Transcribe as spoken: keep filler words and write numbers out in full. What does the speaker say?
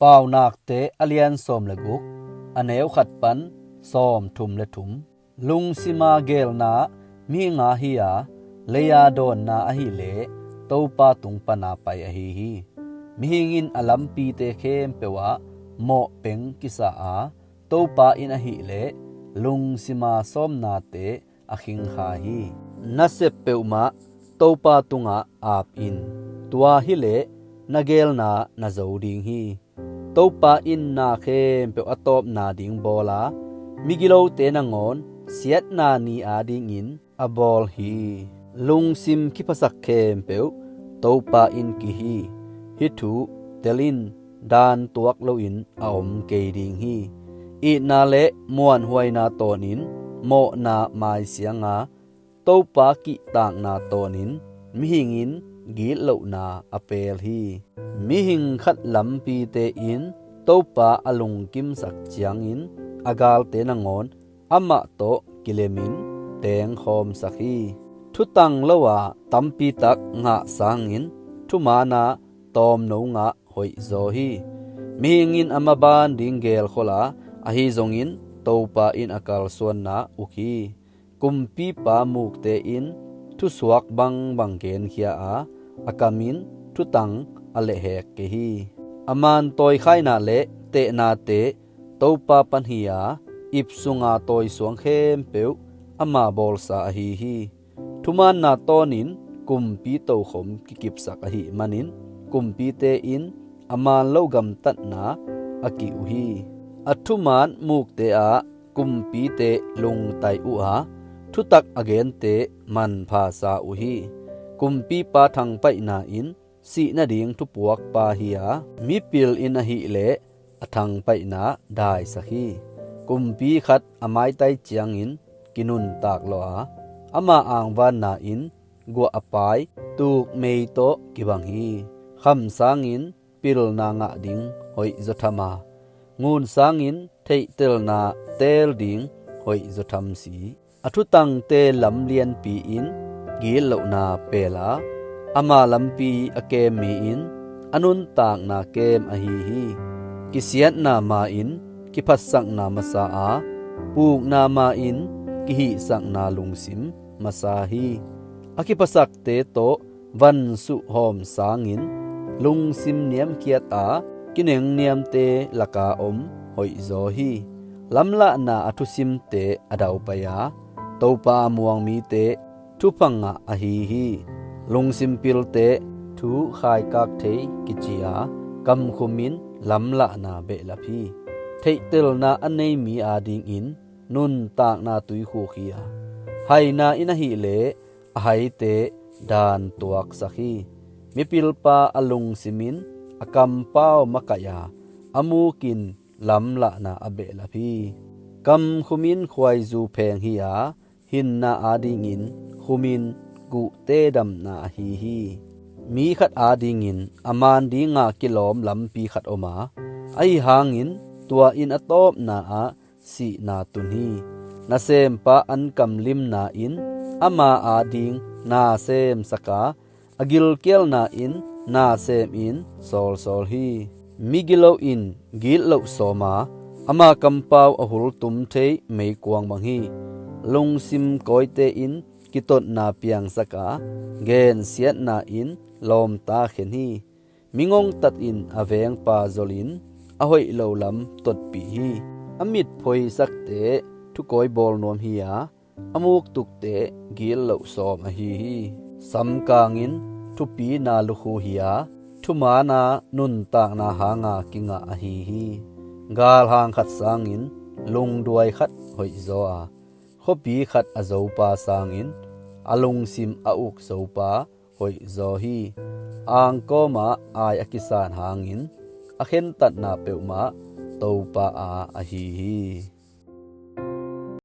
Paunakte a lian sawm le guk, a neu khat pan sawm thum le thum. Lungsima geelna mihinga hi-a, leia dawnna ahileh Topa tung pana pai ahi hi. Mihing in a lampite khempeuh ah mawhpeng kisa a, Topa in ahileh lungsima sawmnate a khingkhai hi. Na sep peuhmah Topa tungah ap in, tua hileh na geelna na zo ding hi. Topa in na khempeuh a tawpna ding bawl a, migilote nangawn siatna ni adingin a bawl hi. Lungsim kiphasak khempeuh Topa in kihi. Hih thu tel in, dan tuak loin a om kei ding hi. Itna le muanhuaina tawnin mawhna maisianga, Topa kihtakna tawnin mihing in gitlohna a peel hi. Mihing khat lampite in Topa a lungkimsak ciangin a galte nangawn amah tawh kilemin tengkhawmsak hi. Thutang lo-a tampitak ngah sangin thumaana tawmno ngah hoihzaw hi. Mihing in a maban ding geelkhol a, ahi zongin Topa in a kalsuanna uk hi. Kumpipa mukte in thusuak bangbang genkhia a, a kam in thutang a lehhek kei hi. A maan tawikhaina le tehnate Topa pan hi-a, ip sunga tawisuang khempeuh ama bawlsa ahi hi. Thumaanna tawnin kumpi tokhom kikipsak ahih manin kumpite in a maan lo gamtatna a ki uh hi. A thumaan mukte ah kumpite lungtai uh a, thutak a gente manpha sa uh hi. Kumpipa thangpaihna in sih nading thupuakpa hi-a, mipil in ahileh a thangpaihna daisak hi. Kumpi khat a maitai ciangin kinuntak lawh a, ama angvanna in guah a pai tukmei tawh kibang hi. Kham sangin pilna ngah ding hoihzaw tham a, ngun sangin theihtelna teel ding hoihzaw tham si. A thutangte lam lianpi in gitlohna peel a, ama lampi a kem mi in a nuntakna kem ahi hi. Kisiatna ma-in kiphatsakna masa a, pukna ma-in kihihsakna lungsim masa hi. A kiphasakte tawh vansuh hawm sangin lungsim niamkhiat a, kinengniamte laka om hoihzaw hi. Lamlahna a thusimte a daupai a, Topa a muang mite thupha ngah ahi hi. Lungsim pilte thu khaikak thei kici a, kamkhum in lamlahna behlap hi. Theihtelna a nei mi adingin nuntakna tuikhuk hi-a, haina in ahileh a haite dan tuaksak hi. Mipilpa a lungsim in a kampau makaih a, a muk in lamlahna a behlap hi. Kamkhum in khuaizu pheng hi-a, hinna adingin khum in guhte damna ahi hi. Mi khat adingin a maan dinga kilawm lampi khat om a, ahi hangin tua in a tawpna ah sihna tun hi. Nasempa an kamlimna in ama ading na semsak a, a gilkialna in na semin sawlsawl hi. Migilo in gitloh sawm a, ama kampau a hultum thei meikuang bang hi. Lungsim kawite in kitotna piangsak a, gensiatna in lawmta khen hi. Mi ngongtat in a vengpa zolin a hoih lo lam totpih hi. A mit phoisakte thukawi bawl nuam hi-a, a muktukte gitloh sawm ahi hi. Samkang in thupina lukhu hi-a, thumaana nuntakna hanga kingah ahi hi. Galhang khat sangin lungduai khat hoihzaw a, khuapi khat a zopa sangin a lungsim a uk zopa hoihzaw hi. Angkawmah ai a kisan hangin a khentatna peuhmah Topa a ahi hi.